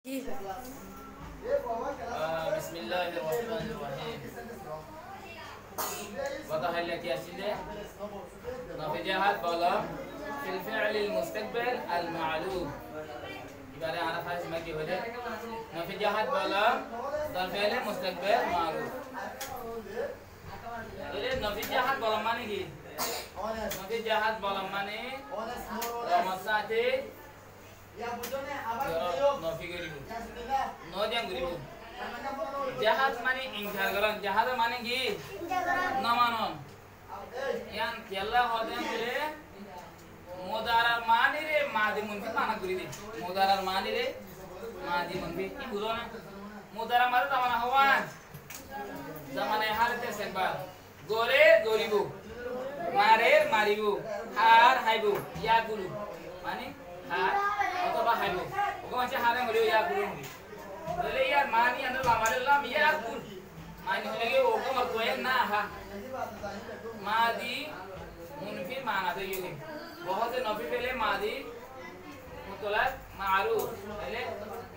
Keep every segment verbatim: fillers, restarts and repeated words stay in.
Ah, bismilláhir rohmánir rohím. Hotá hoilé ki accíl de? Nofi jahat bolom fil fi'lil mustakbal al ma'lum. Ibáre añára fáñsi maze ki hoilé? Nofi jahat bolom dor fi'lil mustakbal ma'lum. Tóile nofi jahat bolom mane ki? Nofi jahat bolom mane lomor sáte nofi goríbo. No diyan goríbo. Jahat mane inkar gorón. Jahat mane ki? No manon. Yián kiyólla hoó de hoilé mudarar manire madi munfi mana gorí de. Mudarar manire madi munfi. Ki buzó na? Mudarar mane zamana hoó. Zamana hal de sekbar. Gorer, goríbo. Marer, maríbo. Hár, háibo. Yakulu. Mani, hár otóba háibo. Uggwá maincé hár hoilé yakulu hoibo. Tóile yar mani añára lam aile lam yakul. Mani hoilé ki uggwá morot uggwá na há. Madi munfir mana de yói. Bohóte nofi fele madi mutlak ma'ruf. Tóile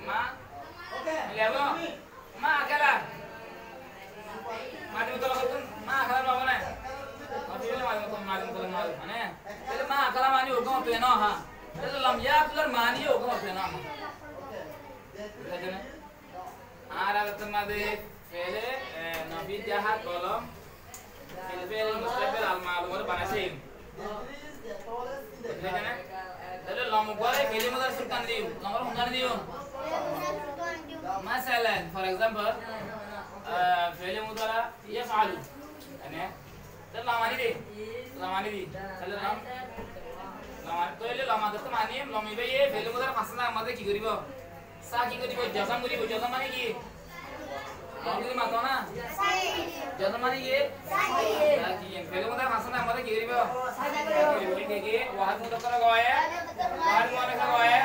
ma, tóile Ma akala. Madi mutlak hoitó, ma akala no mane. Madi mutlak, madi mutlak, madi mutlak, mane. Tóile ma akala mani uggwá morot uggwá no há. Tóile lam yakulor mani uggwá morot uggwá no há. Buzá zaiyé né? Ar agar maze fele, e, nofi jahat bolom fil fi'lil mustakbal al ma'lum ore banaisé. Buzá zaiyé né? Tóile lam uggwáre fele mudari surut aní diyum. Lam ore hondilla aní diyum. Masalan, for example, ah, fele mudari yaf'alu. Mane, tóile lam aní de. Lam aní de. Tóile lam, lam aní, tóile lam aní de, tóile lam ibá ye fele mudari fañs zagar maze ki goríbo? Sakin goríbo, jazam goríbo, jazam mane ki? Jazam mane ki? Sakin. Fele mudari fañs zagar maze ki goríbo? Sakin goríbo. Ki ki? Wahid muzakkar goye, wahid muannas goye,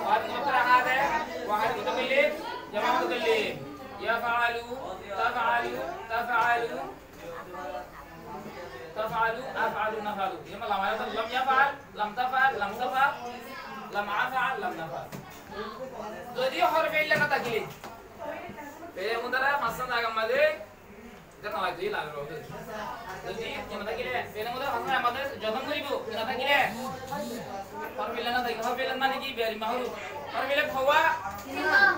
wahid muzakkar ahad, wahid mutakallim, jama mutakallim. Yaf'alu, taf'alu, taf'alu. Taf'alu, af'alu, naf'alu. Iyan lam aile lam yaf'al, lam taf'al, lam taf'al, lam af'al, lam naf'al. Zodi horfe illa no tákile, fele mudari fañs zagar maze, ita no lagile, lam no lagile. Zodi no tákile, fele mudari fañs zagar maze jazam goríbo, no tákile. Horfe illa no tákile, horfe illa mane ki? Beri mahruf. Horfe illa howa?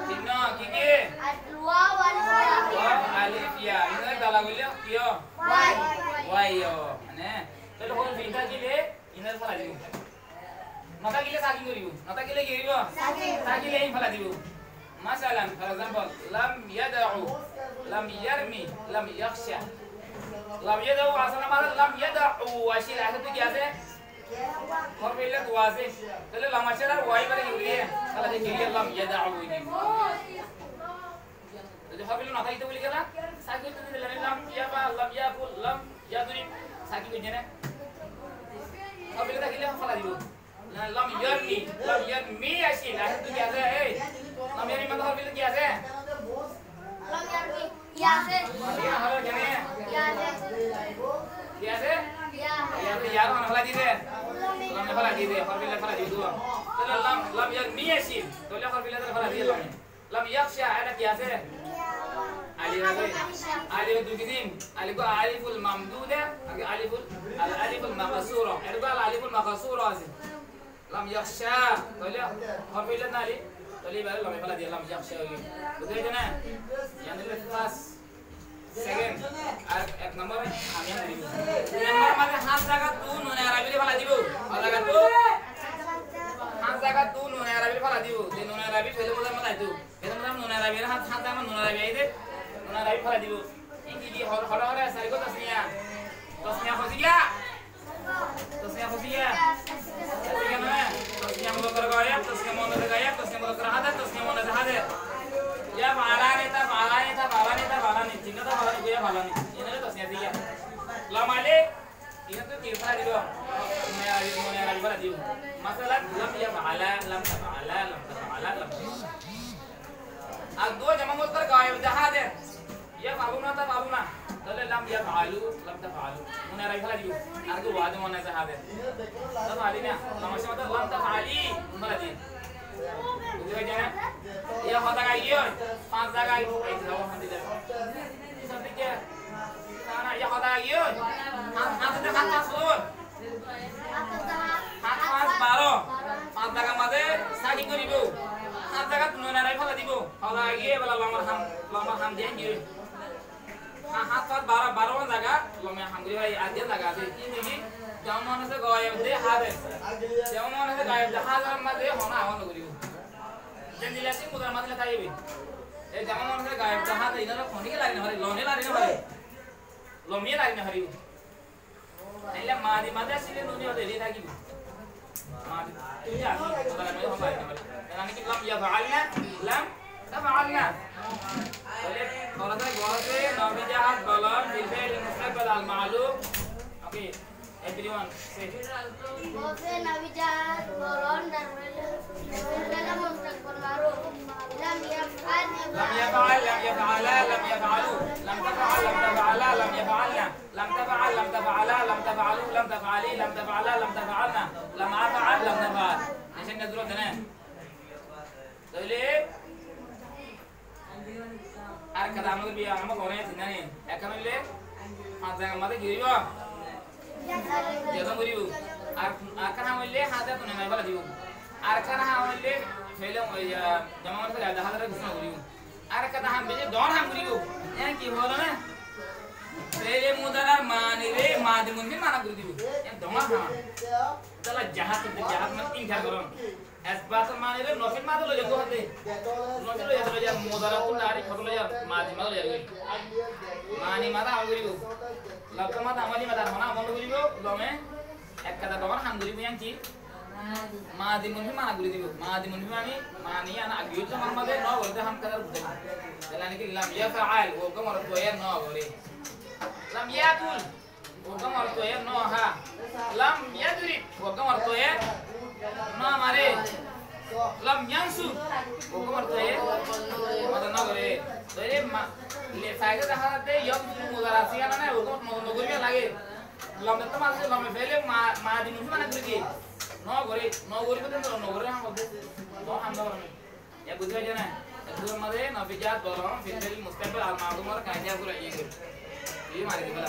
Tin no, ki ki? Al waw wal ya. Waw, alif, ya. Iyan dala goille ki ó? Wai. Wai ó. Mane, tóile horfe illa tákile, iyan félai dibo. No tákile sakin goríbo. No tákile ki goríbo? Sakin. Tákile iyan félai dibo. Masalan, for example, lam yad'u, lam yarmi, lam yakhsha. Lam yad'u asól maze lam yad'u accíl, asól ki asé? Horfe illa wa asé. Tóile lam accíl ar wa ibáre ki goríye? Tóile ki goríye? Lam yad'u. Zodi horfe illa no tákito buli kiyólla? Sakin goitto dile lam yaf'al, lam yakul, lam yadrib. Sakin goijjé né? Horfe illa tákile félai dibo. Na, lam yarmi, lam yarmi accíl, asól ki asé? Ei, lam yarmi maze horfe illa ki asé? Lam yarmi, ya asé. Horfe illa no tákile kene? Ya asé. Ki asé? Ya. Ya asé, ya ore félai diyé de. Lam félai diyé de, horfe illa félai diyé de. Tóile lam, lam yarmi accíl. Tóile horfe illa félai diyé lam. Lam yakhsha, ita ki asé? Alif asé. Alif dui kisim. Alif uggwá aliful mamduda, ar aliful, al aliful maqsura. Ar uggwá al aliful maqsura asé. Lam yakhsha. Tóile horfe illa no tákile, tóile ibáre lam félai diye, lam yakhsha ói giyé. Buzá zaiyé né? Yián óilde first. Second, ar ek nombor ami dui nombor maze hár zagattú nune arabire félai dibo. Hár zagattú? Hár zagattú nune arabire félai dibo. Ze nune arabi fele mudari maze aito. Fele mudari nune arabi, hár, hár zagat nune arabi aiyé de, nune arabi félai dibo. Ki ki, ki, hor, hor, hor, sari go tasniya. Tasniya hosi giya. Tasniya hosi giya. Tasniya mane, tasniya muzakkar gaib, tasniya muannas gaib, tasniya muzakkar hadir, tasniya muannas hadir. Yaf'alani, taf'alani, taf'alani, taf'alani. Tin taf'alani, uggwá yaf'alani. Iyan óilde tasniya hosi giya. Lam aile, iyan to ki félai dibo? Nune arabi, nune arabi félai dibo. Masalan, lam yaf'ala, lam taf'ala, lam taf'ala, lam taf'ala. Ar duwá jama muzakkar gaib de hadir. Yaf'aluna, taf'aluna. Tóile lam yaf'alu, lam taf'alu. Nune arabi félai dibo. Ar ki wa de muannas hadir. Taf'alina. Lam accíl maze lam taf'ali. Félai dibo. Buzá zaiyé né? Yá hotá aigiyói, fañs zaga aigiyói. Sóddikke. Yá hotá aigiyói. Há-, háñt, háñt, háñt, háñt, háñt. Háñt fañs baró. Fañs zagar mazé sákin goríbou. Háñt zagat nonai félai dibou. Hotá aigiyói, ebala lomar ham, lomar ham diyé aigiyói. Há-, háñt fañs baró, baró zaga lomai ham gorí fare, ar diyan zaga asé. Ki hoiyé? Zemon mone hoó gaib de házir. Zemon mone hoó gaib de házir or mazé hono amol no goríbou. Zendilla asé muzari mazé lái táibo. E zemon mone hoó gaib de házir, inore hone lari no fare, lone lari no fare. Lome lari no fare. Taile madi mazé asile nuni ode eri tákibo. Madi, tui asile muzari mazé hone lari no fare. Tar mane ki lam yaf'alna, lam taf'alna. Tóile tola tóla bóle nabijat bolon fil fi'l mustakbal al ma'lum. Okay, everyone say. Bóle nabijat bolon darwel fil fi'l mustakbal ma'lum. Lam yaf'al, lam yaf'al, lam yaf'ala, lam yaf'alu. Lam taf'al, lam taf'ala, lam yaf'alna. Lam taf'al, lam taf'ala, lam taf'alu, lam taf'ali, lam taf'ala, lam taf'alna. Lam af'al, lam naf'al. Ese ne duro tene. Tóile arekka dam gorí biya, amar hone tin dán. Ekkán óile fañs zagar mazé ki goríbou? Jazm goríbou. Ar, arekkán ham óile házir tun nonai félai dibou. Arekkán ham óile fele, oi, ah, zemon mone hoó gaib de házir or kessú no goríbou. Arekkán ham beci dóñr ham goríbou. Yián ki hoór né? Fele muzarar manire madi munfi mana gorí dibou. Yián dóñr ham. Tala jahad, jahad mane inkar gorón. Isbat manire nofil mazé loi zar, hotá. Nofil loi zar, loi zar, muzari ttu direct hotá loi zar, madi mazé loi zar. Mani mazé amol goríbou. Lafzor mazé amol, madi mazé hono amol no goríbou, lome ek hotá dóñr ham goríbou, yián ki? Madi munfi mana gorí dibou. Madi munfi mani, mani yián age zamana mazé no goré de ham hotá buzái. Tóile yáni ki lam yaf'al, uggwá morotfuaye no goré. Lam yakul, uggwá morotfuaye no há. Lam yadrib, uggwá morotfuaye no mare. Lam yansur, uggwá morotfuaye madad no goré. Tóile ma-, le faida dahá de yansur muzari asé, yián ne uggwá madad no goríba lage. Lam to mazé lome fele ma-, madi munfi mana gorí diyé. No goré, no goríbou de no goré ham hoó de. No ham no goré. Yián buzí faijjó né? Ek dui mazé nabijat bolon fil fi'l mustakbal al ma'lum or kaida fura iye goi. Iye mari dibá.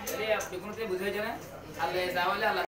Tóile yián beggún te buzí faijjó né? Allah, Allah.